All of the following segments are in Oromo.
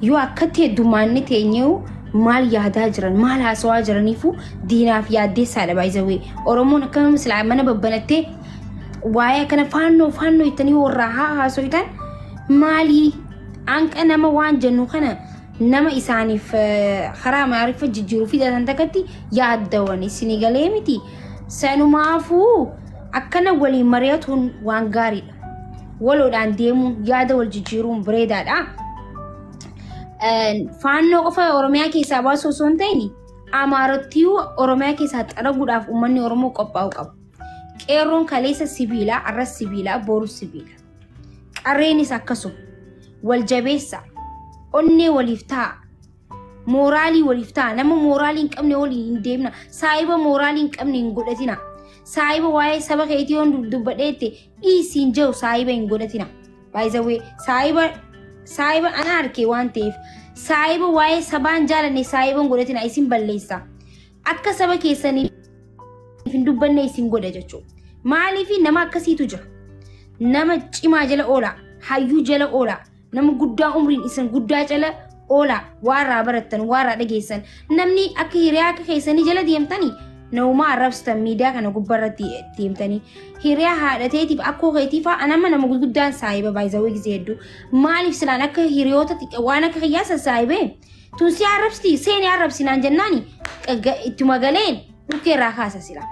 Yoo akkatti heddummaanni teenyeewu maal yaadaa jiran, maal haasawaa jiraniifu diinaaf yaaddeessaadha baay'isawee. Oromoon akkama silaa mana babbanattee waa'ee akkana faannoo faannoo jettanii warraa haa haasoitan maalii hanqa nama waan jennu kana nama isaaniif karaa maarifa jijjiiruu fidatan takkatti yaaddawan isinii galee miti. Sanumaafuu akkana waliin mari'atuun waan gaariidha. Waloodhaan deemuun yaada wal jijjiiruun bareedaadha. Faannoo qofa Oromiyaa keessaa baasuu osoo hin ta'in Amaarattiyyuu Oromiyaa keessaa xaraguudhaaf uummanni Oromoo qophaa'uu qaba. Qeerroon kaleessa sibiilaa, arras sibiilaa, borus sibiila. Qarreenis akkasuma. Wal jabeessa. Onnee waliif ta'a. Mooraalii waliif ta'a. Nama mooraalii hin qabne waliin hin deemna. Saahiba mooraalii hin qabne hin godhatina. Saahiba waa'ee saba keetii yoon dubbadheette dhiisiin jiru saahiba hin godhatina. Baay'isawee saahiba saahiba ana harkee waan ta'eef saahiba waa'ee sabaan jaalanne saahiba hin godhatina isin balleessa. Akka saba keessanii hin dubbanne isin godha jechuudha. Maaliif nama akkasiitu jira? Nama cimaa jala oola, hayyuu jala oola, nama guddaa umriin isin guddaa jala oola, waarraa barattan, waarraa dhageessan. Namni akka hiriyaa akka keessanii jala deemtanii nama arrabsitan miidiyaa kana gubbaarratti deemtanii hiriyaa haadhateetiif akkoo keetiif anama nama guddaan saahiba baay'isawee gisee hedduu maaliif silaan akka hiriyoota waan akka kiyyaasa saahibee tun si arrabsiti seeni arrabsinaan jennaani ittuma galeen dhukkee irraa kaasa sila.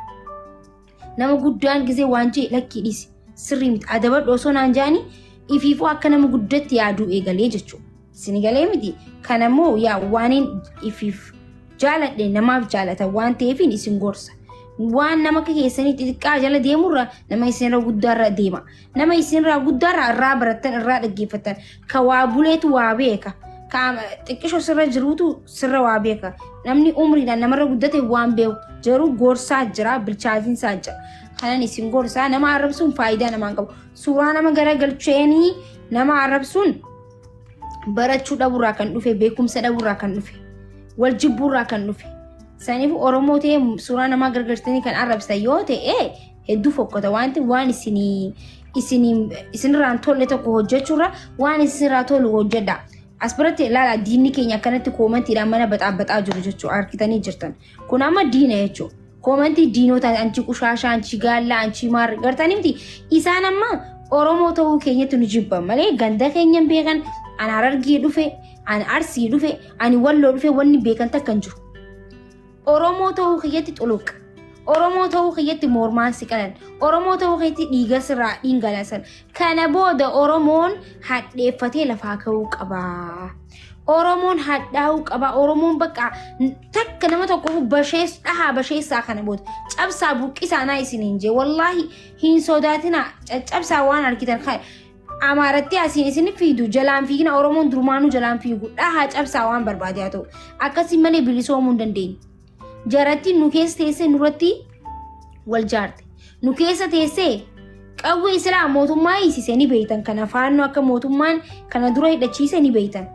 Nama guddaan gisee waan jee lakkii dhiisi sirrii miti adabadhu osoo naan jaani ifiifuu akka nama guddatti yaaduu eegalee jechuudha. Isin galee miti kanammoo yaa waaniin ifiif jaaladhe namaaf jaalata waan ta'eefin isin gorsa. Waan nama akka keessanii xixiqqaa jala deemurra nama isinirra guddaarra deema. Nama isinirraa guddaarra irraa barattan irraa dhaggeeffattan ka waa buleetu waa beeka. Ka xiqqishoo sirra jiruutu sirra waa beeka. Namni umriidhaan namarra guddate waan beeku jiru gorsaa jira bilchaatiinsaa jira. Kanan isin gorsaa nama arrabsuun faayidaa namaan qabu. Suuraa nama garagalcheenii nama arrabsuun barachuu dhabuurraa kan dhufe beekumsa dhabuurraa kan dhufe. Wal jibbuurraa kan dhufe. Saniif Oromoo ta'ee suuraa namaa gargaartanii kan arrabsan yoo ta'e hedduu fokkota wanti waan isinii isinirraan tolle tokko hojjechuurra waan isinirraa tolu hojjedha. As biratti ilaala diinni keenya akkanatti koomantiidhaan mana baxaabaxaa jiru jechuudha harkitanii jirtan. Kun amma diina jechuudha. Koomantii diinota anchi qushaashaa, anchi gaallaa, anchi maarri gartanii miti. Isaan amma Oromoo ta'uu keenyatti nu jibban malee ganda keenya hin beekan an Harargee dhufe, an Arsii dhufe, ani Walloo dhufe wanni beekan takka hin jiru. Oromoo ta'uu kiyyatti xuluqa. Oromoo ta'uu kiyyatti mormaan si qalan. Oromoo ta'uu kiyyatti dhiiga sirraa dhingalasan. Kana booda Oromoon hadheeffatee lafaa ka'uu qaba. Oromoon hadhaa'uu qaba. Oromoon bakka takka nama tokkoof bashees dhahaa basheessaa kana booda cabsaa buqqisaa naa isiniin jee wallaahi hin sodaatinaa caccabsaa waan argitan Amaaratti asiin isin fiidu jalaan fiigina Oromoon durumaanuu jalaan fiigu dhahaa cabsaa waan barbaade haa ta'u akkasii malee bilisoomuu hin dandeenye. Jaratti nu keessa teessee nurratti wal jaarte. Nu keessa teessee qawwee islaa mootummaa hiisise ni beektan kana faannoo akka mootummaan kana dura hidhachiise ni beektan.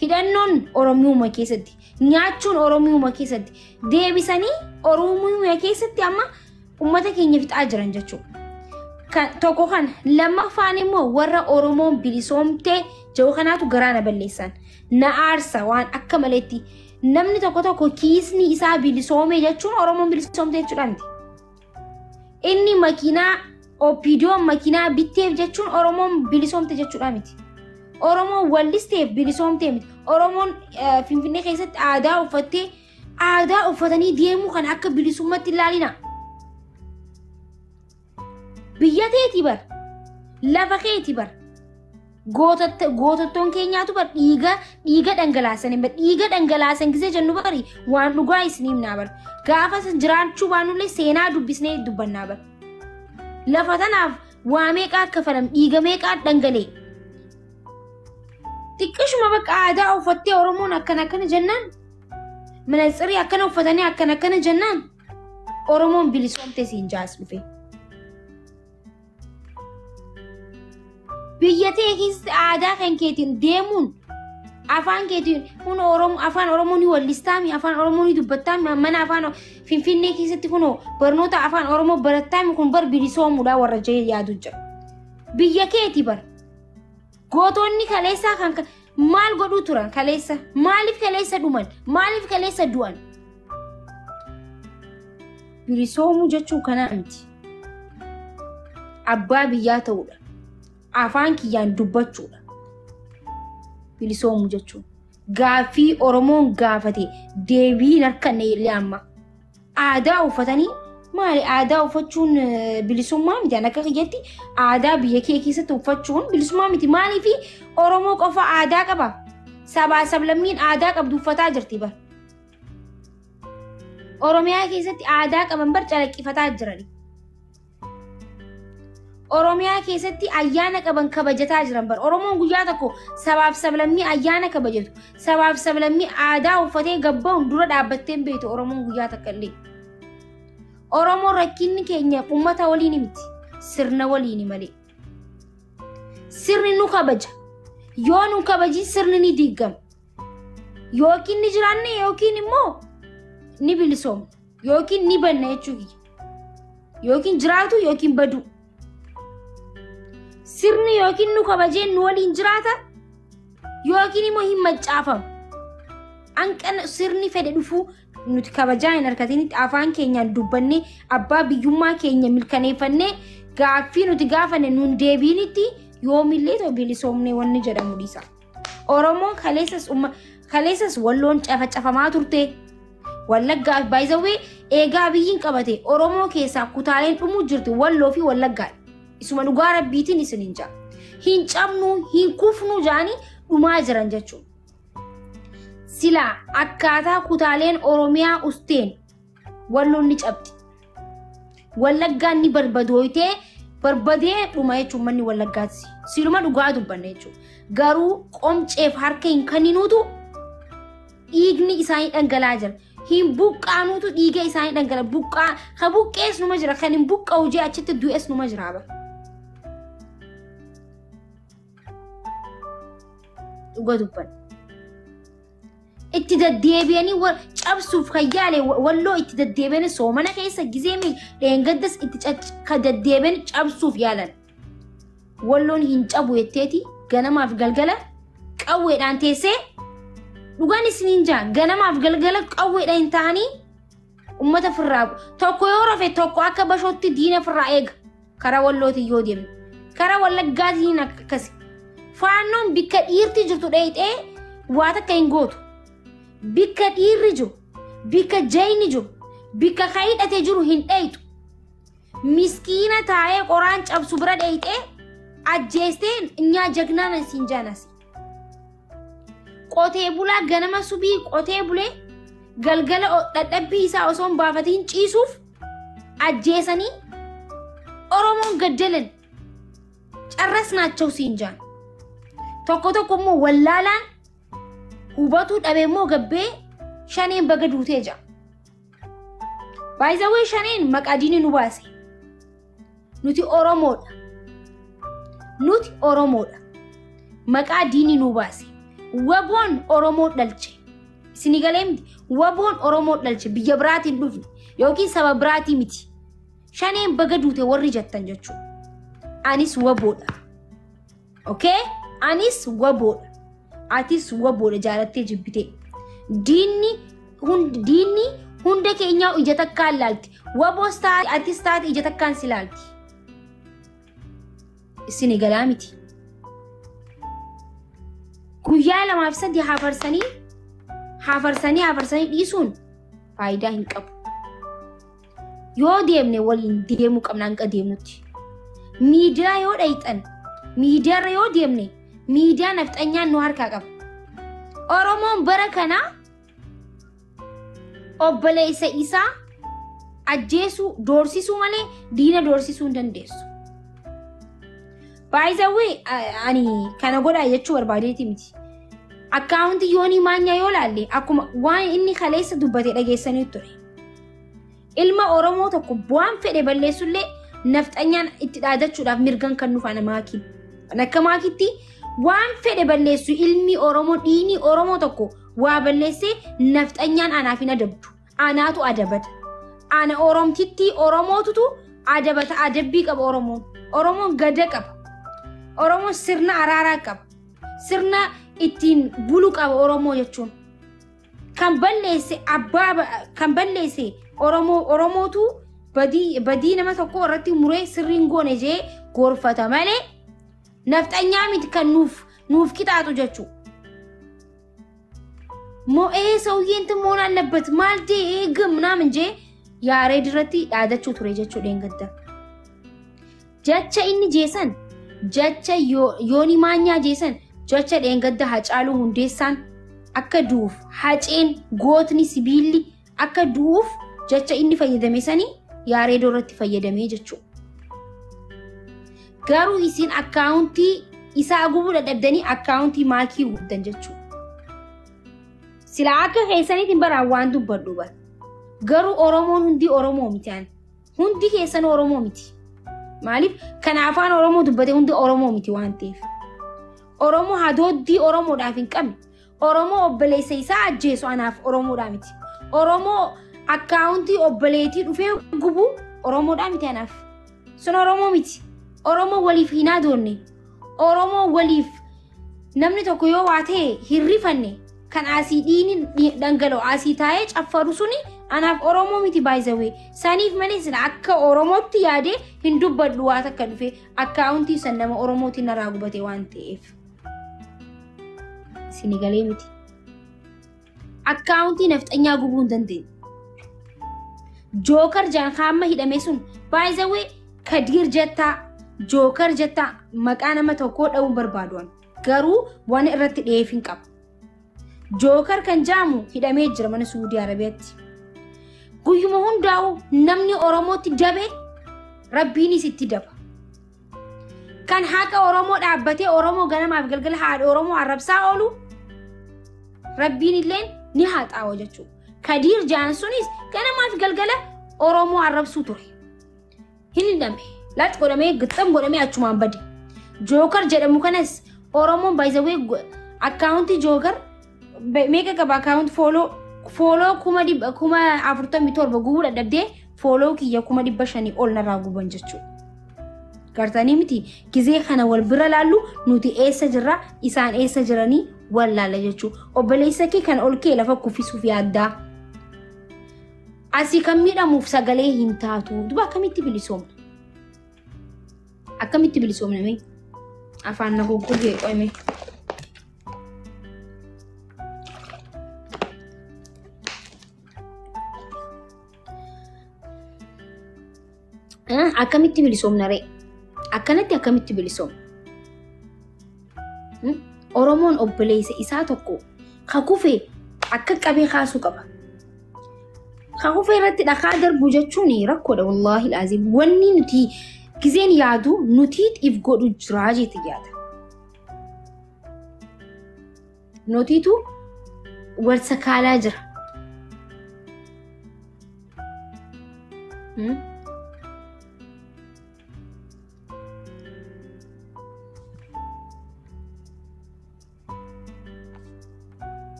Hidhannoon Oromiyooma keessatti nyaachuun Oromiyooma keessatti deebisanii Oromiyooma keessatti amma uummata keenya fixaa jiran jechuudha. Tokko kana lammaffaan immoo warra Oromoon bilisoomtee jiru kanaatu garaa na balleessan. Na aarsa waan akka maleetti namni tokko tokko kiisni isaa bilisoome jechuun Oromoon bilisoomte jechuudha miti. Inni makiinaa OPDO'n makiinaa bitteef jechuun Oromoon bilisoomte jechuudha miti. Oromoon wallisteef bilisoomte miti. Oromoon Finfinnee keessatti aadaa uffattee aadaa uffatanii deemuu kan akka bilisummaatti ilaalina. Biyya teeti bar lafa keeti bar gootottoon keenyaatu bar dhiiga dhangalaasan bar dhiiga dhangalaasan gisee jennu bari waan dhugaa isinii himnaa bar gaafa jiraachuu baanullee seenaa dubbisnee dubbannaa bar lafa tanaaf waa meeqaa kafalam dhiiga meeqaa dhangalee xiqqishuma bakka aadaa uffattee Oromoon akkana akkana jennaan manatsirii akkana uffatanii akkana akkana jennaan Oromoon bilisoomte siin jaas dhufe. Biyya ta'e keessatti aadaa kan keetiin deemuun afaan keetiin kun Oromoo afaan Oromoo ni wallistaami afaan Oromoo ni dubbattaami mana afaan Finfinnee keessatti kun barnoota afaan Oromoo barattaami kun bar bilisoomuudha warra jee yaadu jira. Biyya keeti bar gootonni kaleessaa kan Maal godhuu turan kaleessa? Maaliif kaleessa dhuman? Maaliif kaleessa du'an? Bilisoomuu jechuun kanaa miti. Abbaa biyyaa ta'uudha. Afaan kiyyaan dubbachuudha. Bilisoomuu jechuun. Gaaffii Oromoon gaafate deebii hin arganne illee amma. Aadaa uffatanii maali aadaa uffachuun bilisummaa miti? Akka kiyyatti aadaa biyya kee keessatti uffachuun bilisummaa miti. Maaliif Oromoo qofa aadaa qaba? Sabaa sablammiin aadaa qabdu uffataa jirti bar. Oromiyaa keessatti aadaa qaban bar calaqqifataa jiran. Oromiyaa keessatti ayyaana qaban kabajataa jiran bar. Oromoon guyyaa tokko sabaaf sablammii ayyaana kabajatu. Sabaaf sablammii aadaa uffatee gabba'uun dura dhaabbattee hin beektu Oromoon guyyaa takka illee. Oromoon rakkinni keenya uummata waliin miti. Sirna waliin malee. Sirni nu kabaja. Yoo nu kabaji sirni ni diigama. Yookiin ni jiraanne yookiin immoo ni bilisoomna. Yookiin ni banna jechuudha. Yookiin jiraatu yookiin badu. Sirni yookiin nu kabajee nu waliin jiraata yookiin immoo hin maccaafamu. Hanqina sirni fedhe dhufuu nuti kabajaa hin argatinitti afaan keenyaan dubbannee abbaa biyyummaa keenya mirkaneeffannee gaaffii nuti gaafanne nuun deebiinitti yoomillee ta'u bilisoomnee wanni jedhamu dhiisa. Oromoon kaleessas walloon cafacafamaa turte. Wallaggaa baay'isawwee eegaa biyyiin qabate Oromoo keessaa kutaaleen dhumuu jirti Walloo fi Wallaggaadha. Isuma dhugaa rabbiitiin isin hin jaa. Hin cabnu hin kufnu jaanii dhumaa jiran jechuudha. Silaa akkaataa kutaaleen Oromiyaa usteen Walloon ni cabdi. Wallaggaan ni barbadooytee barbadee dhuma jechuun manni Wallaggaatti. Siluma dhugaa dubbanna jechuudha. Garuu qomceef harka hin kenninuutu dhiigni isaanii dhangala'aa jira. Hin buqqaanuutu dhiiga isaanii dhangala'a. Buqqaa ka buqqees numa jira kan hin buqqa'u jee achitti du'es numa jira bara. Dhuga dubbanna. Itti deddeebi'anii cabsuuf kan yaale Walloo itti deddeebi'anii soomana keessa gizee dheengaddas itti deddeebi'anii cabsuuf yaalan. Walloon hin cabu jetteeti ganamaaf galgala qawweedhaan teessee dhugaan isiniin jaa ganamaaf galgala qawweedhaan hin ta'anii uummata firraa tokko yoo rafe tokko akka bashootti diina firraa eega karaa Wallootiin yoo deemne karaa Wallaggaatiin akkasi. Faannoon bikka dhiirti jirtu dheeyxee waa takka hin gootu. Bikka dhiirri jiru, bikka jayni jiru, bikka hidhatee jiru hin dheeyxu. Miskiina taa'ee qoraan cabsu bira dheeyxee ajjeestee nyaa jagnaan siin jaanasi. Qotee bulaa ganama subii qotee bulee galgala dadhabbii isaa osoo hin baafatiin ciisuuf ajjeesanii Oromoon gaddalan carrasnaachau siin jaan. Tokko tokko immoo wallaalaan hubatuu dhabee immoo gabbee shaneen baga duutee jira. Baay'isawwee shaneen maqaa diinii nu baase. Nuti Oromoodha. Nuti Oromoodha. Maqaa diinii nu baase. Waboon Oromoo dhalche. Isinii galee miti. Waboon Oromoo dhalche biyya biraatiin dhufne yookiin saba biraatii miti. Shaneen baga duute warri jettan jechuudha. Anis waboodha. Okay? Anis waboodha. Atis waboodha jaalattee jibbitee. Diinni hunda keenyaa ija takkaan laalti. Waboos taate atis taate ija takkaan si laalti. Isinii galaa miti. Guyyaa 2 fi 3 hafarsanii dhiisuun faayidaa hin qabu. Yoo deemne waliin deemuu qabna hanga deemnutti. Miidiyaa yoo dhayixan miidiyaarra yoo deemne miidiyaa nafxanyaan nu harkaa qaba. Oromoon bara kana obboleessa isaa ajjeesuu doorsisuu malee diina doorsisuu hin dandeessu. Baay'isawwee ani kana godhaa jechuu barbaadeeti miti. Akkaawuntii Yoonii Maanyaa yoo laalle akkuma waan inni kaleessa dubbate dhageessanii ture. Ilma Oromoo tokko bu'aan fedhe balleessullee nafxanyaan itti dhaadachuudhaaf mirgan kan nuuf ana maakiin. Akka maakitti waan fedhe balleessu ilmi Oromoo dhiini Oromoo tokko waa balleessee nafxanyaan anaaf hin adabdu. Anaatu adabata. Ana Oromtitti Oromootutu adabata adabbii qaba Oromoon. Oromoon gada qaba. Oromoon sirna araaraa qaba. Sirna Ittiin bulu qaba Oromoo jechuun. Kan balleesse abbaa kan balleesse Oromoo Oromootu badii nama tokko irratti muree sirriin goone jee gorfata malee nafxanyaa miti kan nuuf qixaaxu jechuudha. Mo'ee ሰውዬ እንትን መሆን አለበት ማልቴ ግም ምናምን እንጂ ያሬድ irratti dhaadachuu ture jechuudha dheengadda. Jecha inni jeesan jecha yooni maanyaa jeesan jecha dheengadda Hacaaluu Hundeessaan akka du'uuf Haceen gootni sibiilli akka du'uuf jecha inni fayyadame sanii Yaareedoo irratti fayyadamee jechuudha. Garuu isin akkaawuntii isaa gubuu dadhabdanii akkaawuntii maakii gubdan jechuudha. Sila akka keessaniitiin baraan waan dubbadhu bara. Garuu Oromoon hundi Oromoo miti ani. Hundi keessan Oromoo miti. Maaliif kan afaan Oromoo dubbate hundi Oromoo miti waan ta'eef. Oromoo hadooddii Oromoodhaaf hin qabne. Oromoo obboleessa isaa ajjeesu anaaf Oromoodhaa miti. Oromoo akkaawuntii obboleettii dhufee gubu Oromoodhaa miti anaaf. Sun Oromoo miti. Oromoo waliif hin adoonne. Oromoo waliif namni tokko yoo waa ta'e hin rifanne. Kan asii dhiini dhangala'u asii taa'ee caffaru suni anaaf Oromoo miti baay'isawee. Saniif malee sila akka Oromootti yaadee hin dubbadhu waa takka dhufe akkaawuntii san nama Oromootiin narraa gubate waan ta'eef. Isin galee miti. Akkaawuntii nafxanyaa gubuu hin dandeenye. Jookar jaan hamma hidhame sun baay'isawee Kadiir jettaa Jookar jettaa maqaa nama tokkoo dha'uun barbaadu garuu waan irratti dhiyeef hin qabu. Jookar kan jaamu hidhamee jira mana Suudii Arabiyaatti. Guyyuma hundaa'u namni Oromootti dabe Rabbiinis itti daba. Kan haqa Oromoo dhaabbatee Oromoo ganamaaf galgala haadha Oromoo arrabsaa oolu Rabbiin illeen ni haxaawa jechuudha. Kadiir jaan sunis ganamaaf galgala Oromoo arrabsuu ture. Hin hidhame. Lax godhamee gixxam godhamee achumaan bade. Jookar jedhamu kanas Oromoon baay'isawee akkaawuntii Jookar meeqa qaba akkaawunt fooloo 447,000 gubuu dadhabdee fooloo kiyya 500,000 ol narraa guban jechuudha. Gartanii miti gizee kana wal bira laallu nuti eessa jirra isaan eessa jiranii wal laalla jechuudha. Obboleessa kee kan ol kee lafa kuffisuuf yaaddaa. Asii kan miidhamuuf sagalee hin taatu. Duba akkamitti bilisoomna? Akkamitti bilisoomna mee? Afaan na goggogee qo'ame. Akkamitti bilisoomna ree? Akkanatti akkamitti bilisoomna? Oromoon obboleessa isaa tokko ka kufe akka qabee kaasuu qaba. Ka kufe irratti dhakaa darbu jechuun rakkoodha wallaahi laazim. Wanni nuti gizeen yaadu nuti if godhu jiraa jeeti yaada. Nutiitu wal sakaalaa jira.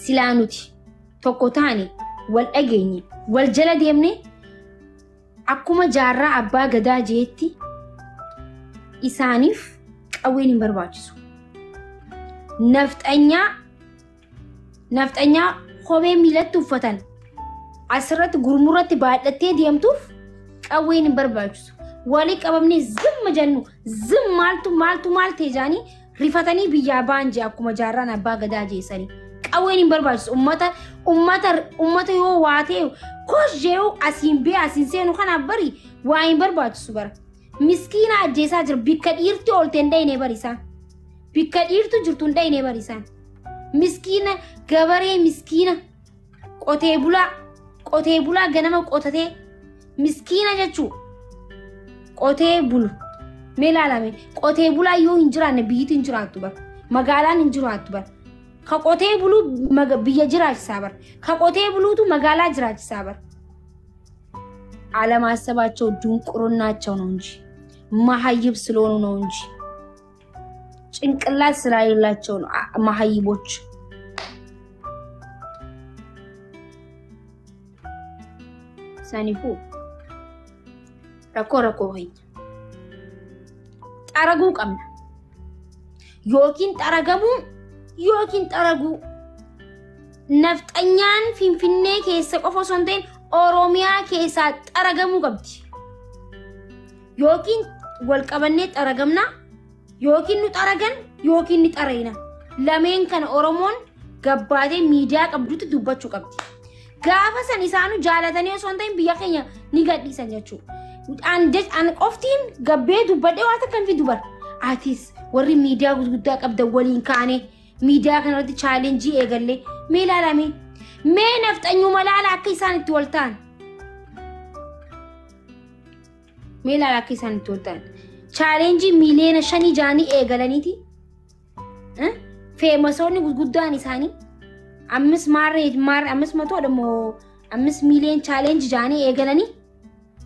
Silaa nuti tokko taane wal dhageenye wal jala deemne akkuma jaarraa abbaa gadaa jeetti isaaniif qawween hin barbaachisu. Nafxanyaa kophee miilatti uffatan asirratti gurmurratti baadhattee deemtuuf qawween hin barbaachisu. Walii qabamnee zimma jennu zim maaltu maaltu maal ta'e jaanii rifatanii biyyaa ba'an jee akkuma jaarraan abbaa gadaa jeessanii. Qawween hin barbaachisu. Uummata yoo waa ta'e kosh jee'u asiin bee asiin seenu kanaaf bari waa hin barbaachisu bara. Miskiina ajjeesaa jira bikka dhiirti oolte hin dhayine bari isaan. Bikka dhiirtu jirtu hin dhayine bari isaan. Miskiina gabaree miskiina qotee bulaa ganama qotatee miskiina jechuu qotee bulu. Mee ilaalame qotee bulaa yoo hin jiraanne biyyitti hin jiraattu bara. Magaalaan hin jiraattu bara. Ka qotee buluu biyya jiraachisaa bara. Ka qotee buluutu magaalaa jiraachisaa bara. አለማሰባቸው ድንቁርናቸው ነው እንጂ መሀይብ ስለሆኑ ነው እንጂ ጭንቅላት ስላሌላቸው ነው መሀይቦች። ሰኒፉ rakkoo rakkoo keenya xaraguu qabna yookiin xaragamuun yookiin xaraguu. Nafxanyaan Finfinnee keessa qofa osoo hin ta'in Oromiyaa keessaa xaragamuu qabdi. Yookiin wal qabannee xaragamna, yookiin nu xaragan, yookiin ni xarayna. Lameen kana Oromoon gabbaatee miidiyaa qabdutti dubbachuu qabdi. Gaafa san isaanu jaalatanii osoo hin ta'in biyya keenya ni gadhiisan jechuudha. An qoftiin gabbee dubbadhee waan takka hin fidu bara. Atis warri miidiyaa gurguddaa qabdan waliin kaane miidiyaa kanarratti challenge eegallee mee ilaalame. Mee nafxanyuma laala akka isaan itti wal ta'an. Mee ilaala akka isaan itti wal ta'an. Challenge 5 miiliyoona jaanii eegalaniiti. Famousoonni gurguddaan isaanii ammis maarree maarree ammis matoodha moo ammis miiliyoon challenge jaanii eegalanii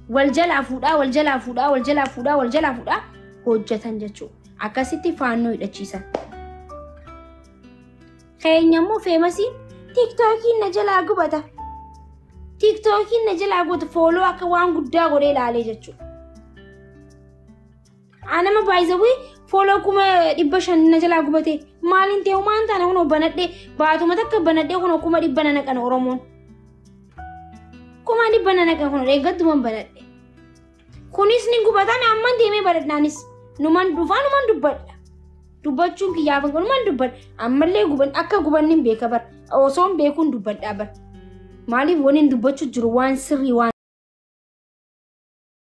wal jalaa fuudhaa, wal jalaa fuudhaa, wal jalaa fuudhaa, wal jalaa fuudhaa hojjetan jechuudha. Akkasitti faannoo hidhachiisan. Keenya immoo famousiin TikTokiin na jalaa gubata. TikTokiin na jalaa gubata, follow akka waan guddaa godhee ilaalee jechuudha. Anama baay'isawii follow 500,000 na jalaa gubate, maaliin ta'e? Waan taana kunoo banadhee baatuma takka banadhee kunoo 100,000 na naqan Oromoon. 100,000 na naqan kunoo eeggattuman banadhe. Kunis ni gubatan, amman deemee banadhaanis numan dhufaa, numan dubbadha. Dubbachuun kiyyaaf numan dubbadha. Ammallee guban akka gubanni hin beeka bar. Osoo hin beekuun dubbadhaa bar. Maaliif? Wani dubbachuu jiru waan sirrii waan.